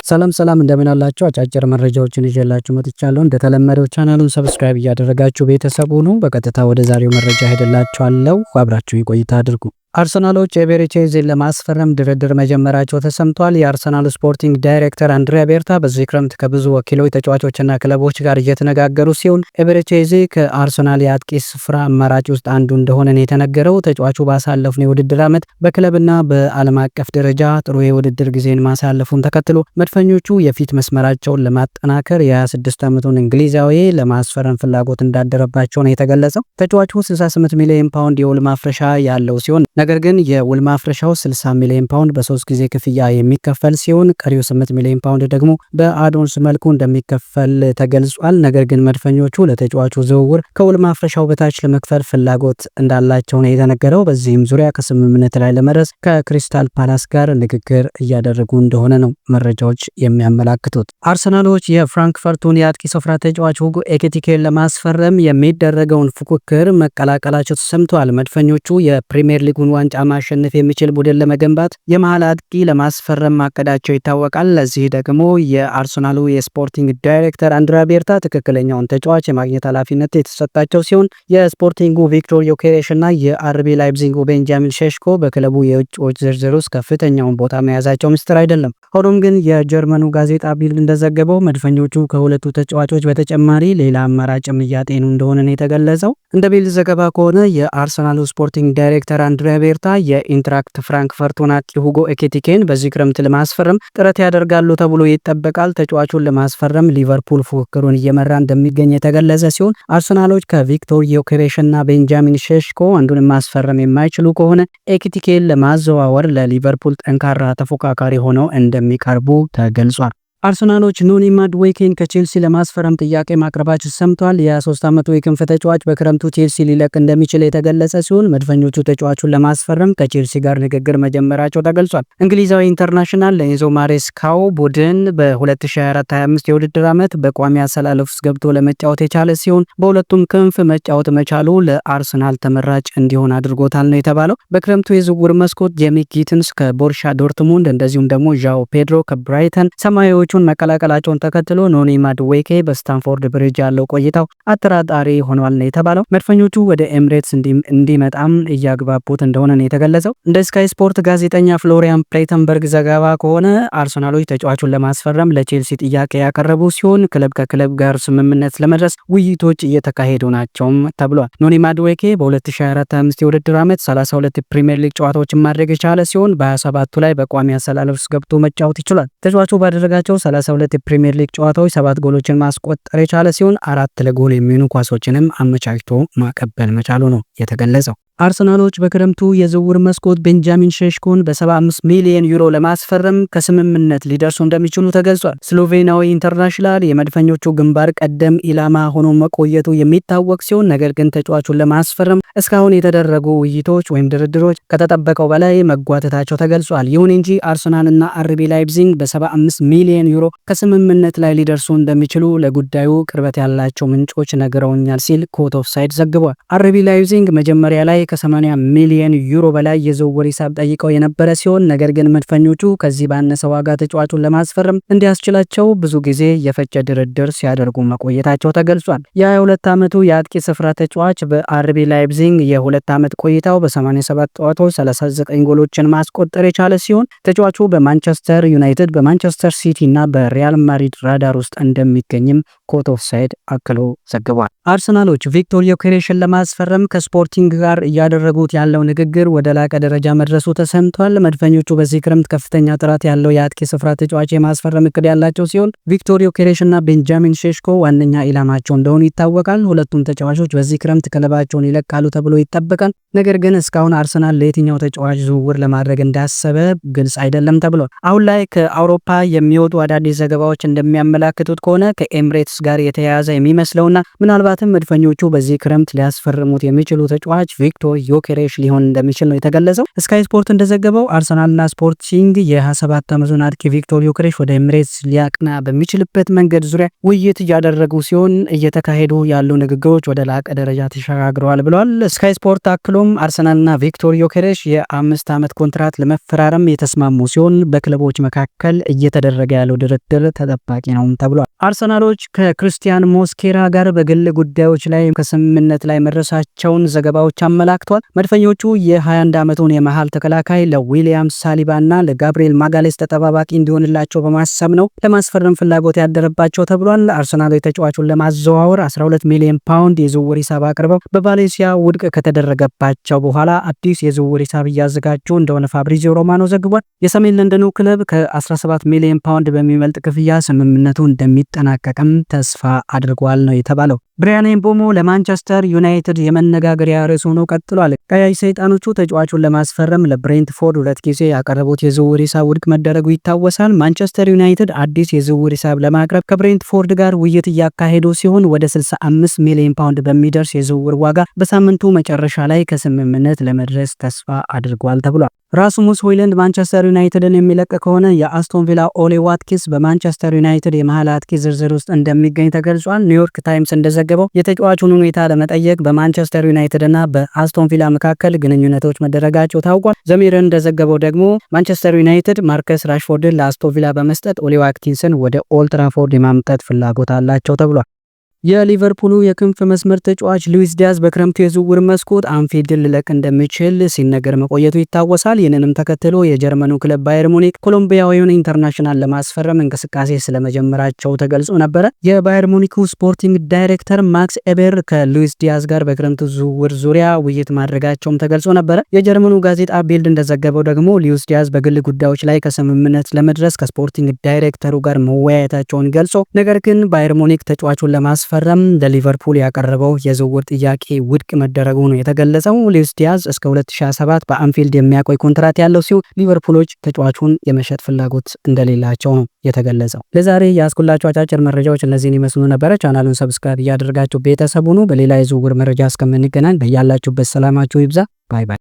ሰላም ሰላም፣ እንደምን አላችሁ? አጫጭር መረጃዎችን ይዤላችሁ መጥቻለሁ። እንደተለመደው ቻናሉን subscribe እያደረጋችሁ ቤተሰብ ሁኑ። በቀጥታ ወደ ዛሬው መረጃ ሄድላችኋለሁ። አብራችሁ ቆይታ አድርጉ። አርሰናሎች ኤቤሬቺ ኤዜን ለማስፈረም ድርድር መጀመራቸው ተሰምቷል። የአርሰናሉ sporting director አንድሪያ ቤርታ በዚህ ክረምት ከብዙ ወኪሎች፣ ተጫዋቾችና ክለቦች ጋር እየተነጋገሩ ሲሆን ኤቤሬቺ ኤዜ ከአርሰናል የአጥቂ ስፍራ አማራጭ ውስጥ አንዱ እንደሆነ ነው የተነገረው። ተጫዋቹ ባሳለፍነው የውድድር ዓመት በክለብና በዓለም አቀፍ ደረጃ ጥሩ የውድድር ጊዜን ማሳለፉን ተከትሎ መድፈኞቹ የፊት መስመራቸውን ለማጠናከር የ26 ዓመቱን እንግሊዛዊ ለማስፈረም ፍላጎት እንዳደረባቸው ነው የተገለጸው። ተጫዋቹ 68 ሚሊዮን ፓውንድ የውል ማፍረሻ ያለው ሲሆን ነገር ግን የውል ማፍረሻው 60 ሚሊዮን ፓውንድ በሶስት ጊዜ ክፍያ የሚከፈል ሲሆን ቀሪው 8 ሚሊዮን ፓውንድ ደግሞ በ add-ons መልኩ እንደሚከፈል ተገልጿል። ነገር ግን መድፈኞቹ ለተጫዋቹ ዝውውር ከውል ማፍረሻው በታች ለመክፈል ፍላጎት እንዳላቸው ነው የተነገረው። በዚህም ዙሪያ ከስምምነት ላይ ለመድረስ ከክሪስታል ፓላስ ጋር ንግግር እያደረጉ እንደሆነ ነው መረጃዎች የሚያመላክቱት። አርሰናሎች የፍራንክፈርቱን የአጥቂ ስፍራ ተጫዋች ሁጎ ኤኪቲኬን ለማስፈረም የሚደረገውን ፉክክር መቀላቀላቸው ተሰምቷል። መድፈኞቹ የፕሪምየር ሊጉን ዋንጫ ማሸነፍ የሚችል ቡድን ለመገንባት የመሃል አጥቂ ለማስፈረም ማቀዳቸው ይታወቃል። ለዚህ ደግሞ የአርሰናሉ የ sporting director አንድሪያ ቤርታ ትክክለኛውን ተጫዋች የማግኘት ኃላፊነት የተሰጣቸው ሲሆን የስፖርቲንጉ ቪክቶር ዮኬሬሽ እና የአርቢ ላይፕዚንጉ ቤንጃሚን ሼሽኮ በክለቡ የእጩዎች ዝርዝር ውስጥ ከፍተኛውን ቦታ መያዛቸው ምስጢር አይደለም። ሆኖም ግን የጀርመኑ ጋዜጣ ቢልድ እንደዘገበው መድፈኞቹ ከሁለቱ ተጫዋቾች በተጨማሪ ሌላ አማራጭም እያጤኑ እንደሆነ ነው የተገለጸው። እንደ ቢልድ ዘገባ ከሆነ የአርሰናሉ sporting director አንድሪያ ቤርታ የኢንትራክት ፍራንክፈርቱን አጥቂ ሁጎ ኤኪቲኬን በዚህ ክረምት ለማስፈረም ጥረት ያደርጋሉ ተብሎ ይጠበቃል። ተጫዋቹን ለማስፈረም ሊቨርፑል ፉክክሩን እየመራ እንደሚገኝ የተገለጸ ሲሆን አርሰናሎች ከቪክቶር ዮኬሬሽ እና ቤንጃሚን ሼሽኮ አንዱን ማስፈረም የማይችሉ ከሆነ ኤኪቲኬን ለማዘዋወር ለሊቨርፑል ጠንካራ ተፎካካሪ ሆነው እንደሚቀርቡ ተገልጿል። አርሰናሎች ኖኒ ማድዌኬን ከቼልሲ ለማስፈረም ጥያቄ ማቅረባቸው ሰምቷል። የ23 ዓመቱ የክንፍ ተጫዋች በክረምቱ ቼልሲ ሊለቅ እንደሚችል የተገለጸ ሲሆን መድፈኞቹ ተጫዋቹን ለማስፈረም ከቼልሲ ጋር ንግግር መጀመራቸው ተገልጿል። እንግሊዛዊ international ለኤንዞ ማሬስካው ቡድን በ2024/25 የውድድር ዓመት በቋሚ አሰላለፍ ውስጥ ገብቶ ለመጫወት የቻለ ሲሆን በሁለቱም ክንፍ መጫወት መቻሉ ለአርሰናል ተመራጭ እንዲሆን አድርጎታል ነው የተባለው። በክረምቱ የዝውውር መስኮት ጄሚ ጊትንስ ከቦሩሲያ ዶርትሙንድ እንደዚሁም ደግሞ ዣኦ ፔድሮ ከብራይተን ሰማያዊዎቹን መቀላቀላቸውን ተከትሎ ኖኒ ማድዌኬ በስታንፎርድ ብሪጅ ያለው ቆይታው አጠራጣሪ ሆኗል ነው የተባለው። መድፈኞቹ ወደ ኤምሬትስ እንዲመጣም እያግባቡት እንደሆነ ነው የተገለጸው። እንደ ስካይ ስፖርት ጋዜጠኛ ፍሎሪያን ፕሌተንበርግ ዘገባ ከሆነ አርሰናሎች ተጫዋቹን ለማስፈረም ለቼልሲ ጥያቄ ያቀረቡ ሲሆን ክለብ ከክለብ ጋር ስምምነት ለመድረስ ውይይቶች እየተካሄዱ ናቸውም ተብሏል። ኖኒ ማድዌኬ በ2024/25 የውድድር ዓመት 32 ፕሪምየር ሊግ ጨዋታዎችን ማድረግ የቻለ ሲሆን በ27ቱ ላይ በቋሚ አሰላለፍ ውስጥ ገብቶ መጫወት ይችላል። ተጫዋቹ ባደረጋቸው 32 የፕሪሚየር ሊግ ጨዋታዎች 7 ጎሎችን ማስቆጠር የቻለ ሲሆን 4 ለጎል የሚሆኑ ኳሶችንም አመቻችቶ ማቀበል መቻሉ ነው የተገለጸው። አርሰናሎች በክረምቱ የዝውውር መስኮት ቤንጃሚን ሼሽኮን በ75 ሚሊዮን ዩሮ ለማስፈረም ከስምምነት ሊደርሱ እንደሚችሉ ተገልጿል። ስሎቬናዊ international የመድፈኞቹ ግንባር ቀደም ኢላማ ሆኖ መቆየቱ የሚታወቅ ሲሆን ነገር ግን ተጫዋቹን ለማስፈረም እስካሁን የተደረጉ ውይይቶች ወይም ድርድሮች ከተጠበቀው በላይ መጓተታቸው ተገልጿል። ይሁን እንጂ አርሰናልና አርቢ ላይፕዚግ በ75 ሚሊዮን ዩሮ ከስምምነት ላይ ሊደርሱ እንደሚችሉ ለጉዳዩ ቅርበት ያላቸው ምንጮች ነግረውኛል ሲል ኮት ኦፍ ሳይድ ዘግቧል። አርቢ ላይፕዚግ መጀመሪያ ላይ ከ80 ሚሊዮን ዩሮ በላይ የዝውውር ሂሳብ ጠይቀው የነበረ ሲሆን ነገር ግን መድፈኞቹ ከዚህ ባነሰ ዋጋ ተጫዋቹን ለማስፈረም እንዲያስችላቸው ብዙ ጊዜ የፈጀ ድርድር ሲያደርጉ መቆየታቸው ተገልጿል። የ22 ዓመቱ የአጥቂ ስፍራ ተጫዋች በአርቢ ላይፕዚግ የሁለት ዓመት ቆይታው በ87 ጨዋታዎች 39 ጎሎችን ማስቆጠር የቻለ ሲሆን ተጫዋቹ በማንቸስተር ዩናይትድ፣ በማንቸስተር ሲቲ እና በሪያል ማድሪድ ራዳር ውስጥ እንደሚገኝም ኮት ኦፍ ሳይድ አክሎ ዘግቧል። አርሰናሎች ቪክቶር ዮኬሬሽን ለማስፈረም ከስፖርቲንግ ጋር እያደረጉት ያለው ንግግር ወደ ላቀ ደረጃ መድረሱ ተሰምቷል። መድፈኞቹ በዚህ ክረምት ከፍተኛ ጥራት ያለው የአጥቂ ስፍራ ተጫዋች የማስፈረም እቅድ ያላቸው ሲሆን ቪክቶር ዮኬሬሽ እና ቤንጃሚን ሼሽኮ ዋነኛ ኢላማቸው እንደሆኑ ይታወቃል። ሁለቱም ተጫዋቾች በዚህ ክረምት ክለባቸውን ይለቃሉ ተብሎ ይጠበቃል። ነገር ግን እስካሁን አርሰናል ለየትኛው ተጫዋች ዝውውር ለማድረግ እንዳሰበ ግልጽ አይደለም ተብሏል። አሁን ላይ ከአውሮፓ የሚወጡ አዳዲስ ዘገባዎች እንደሚያመላክቱት ከሆነ ከኤምሬትስ ጋር የተያያዘ የሚመስለውና ምናልባትም መድፈኞቹ በዚህ ክረምት ሊያስፈርሙት የሚችሉ ተጫዋች ቪክቶር ዮኬሬሽ ሊሆን እንደሚችል ነው የተገለጸው። ስካይ ስፖርት እንደዘገበው አርሰናልና ስፖርቲንግ የ27 ዓመቱን አጥቂ ቪክቶር ዮኬሬሽ ወደ ኤምሬትስ ሊያቅና በሚችልበት መንገድ ዙሪያ ውይይት እያደረጉ ሲሆን እየተካሄዱ ያሉ ንግግሮች ወደ ላቀ ደረጃ ተሸጋግረዋል ብለዋል። ስካይ ስፖርት አክሎም አርሰናልና ቪክቶር ዮኬሬሽ የ5 ዓመት ኮንትራት ለመፈራረም የተስማሙ ሲሆን በክለቦች መካከል እየተደረገ ያለው ድርድር ተጠባቂ ነው ተብሏል። አርሰናሎች ከክርስቲያን ሞስኬራ ጋር በግል ጉዳዮች ላይ ከስምምነት ላይ መድረሳቸውን ዘገባዎች አመላክቷል። መድፈኞቹ የ21 ዓመቱን የመሃል ተከላካይ ለዊሊያም ሳሊባ እና ለጋብሪኤል ማጋሌስ ተጠባባቂ እንዲሆንላቸው በማሰብ ነው ለማስፈረም ፍላጎት ያደረባቸው ተብሏል። አርሰናሎች ተጫዋቹን ለማዘዋወር 12 ሚሊዮን ፓውንድ የዝውውር ሂሳብ አቅርበው በቫሌንሲያ ውድቅ ከተደረገባቸው በኋላ አዲስ የዝውውር ሂሳብ እያዘጋጁ እንደሆነ ፋብሪዚዮ ሮማኖ ዘግቧል። የሰሜን ለንደኑ ክለብ ከ17 ሚሊዮን ፓውንድ በሚበልጥ ክፍያ ስምምነቱ እንደሚጠናቀቅም ተስፋ አድርጓል ነው የተባለው። ብሪያን ኤምቦሞ ለማንቸስተር ዩናይትድ የመነጋገሪያ ርዕስ ሆኖ ቀጥሏል። ቀያይ ሰይጣኖቹ ተጫዋቹን ለማስፈረም ለብሬንትፎርድ ሁለት ጊዜ ያቀረቡት የዝውውር ሂሳብ ውድቅ መደረጉ ይታወሳል። ማንቸስተር ዩናይትድ አዲስ የዝውውር ሂሳብ ለማቅረብ ከብሬንትፎርድ ጋር ውይይት እያካሄዱ ሲሆን ወደ 65 ሚሊዮን ፓውንድ በሚደርስ የዝውውር ዋጋ በሳምንቱ መጨረሻ ላይ ከስምምነት ለመድረስ ተስፋ አድርጓል ተብሏል። ራስሙስ ሆይለንድ ማንቸስተር ዩናይትድን የሚለቅ ከሆነ የአስቶን ቪላ ኦሊ ዋትኪንስ በማንቸስተር ዩናይትድ የመሀል አጥቂ ዝርዝር ውስጥ እንደሚገኝ ተገልጿል። ኒውዮርክ ታይምስ እንደዘገበው የተጫዋቹን ሁኔታ ለመጠየቅ በማንቸስተር ዩናይትድ እና በአስቶን ቪላ መካከል ግንኙነቶች መደረጋቸው ታውቋል። ዘ ሚረር እንደዘገበው ደግሞ ማንቸስተር ዩናይትድ ማርከስ ራሽፎርድን ለአስቶን ቪላ በመስጠት ኦሊ ዋትኪንስን ወደ ኦልትራፎርድ የማምጣት ፍላጎት አላቸው ተብሏል። የሊቨርፑሉ የክንፍ መስመር ተጫዋች ሉዊስ ዲያዝ በክረምቱ የዝውውር መስኮት አንፊልድን ሊለቅ እንደሚችል ሲነገር መቆየቱ ይታወሳል። ይህንንም ተከትሎ የጀርመኑ ክለብ ባየር ሙኒክ ኮሎምቢያዊውን international ለማስፈረም እንቅስቃሴ ስለመጀመራቸው ተገልጾ ነበረ። የባየር ሙኒኩ sporting director ማክስ ኤበር ከሉዊስ ዲያዝ ጋር በክረምቱ ዝውውር ዙሪያ ውይይት ማድረጋቸውም ተገልጾ ነበረ። የጀርመኑ ጋዜጣ ቢልድ እንደዘገበው ደግሞ ሉዊስ ዲያዝ በግል ጉዳዮች ላይ ከስምምነት ለመድረስ ከ sporting ዳይሬክተሩ ጋር መወያየታቸውን ገልጾ ነገር ግን ባየር ሙኒክ ተጫዋቹን ለማስፈረም ለሊቨርፑል ያቀረበው የዝውውር ጥያቄ ውድቅ መደረጉ ነው የተገለጸው። ሉዊስ ዲያዝ እስከ 2027 በአንፊልድ የሚያቆይ ኮንትራት ያለው ሲሆን ሊቨርፑሎች ተጫዋቹን የመሸጥ ፍላጎት እንደሌላቸው ነው የተገለጸው። ለዛሬ ያስኩላችሁ አጫጭር መረጃዎች እነዚህን ይመስሉ ነበረ። ቻናሉን subscribe እያደረጋችሁ ቤተሰብ ሁኑ። በሌላ የዝውውር መረጃ እስከምንገናኝ በያላችሁበት ሰላማችሁ ይብዛ። Bye bye።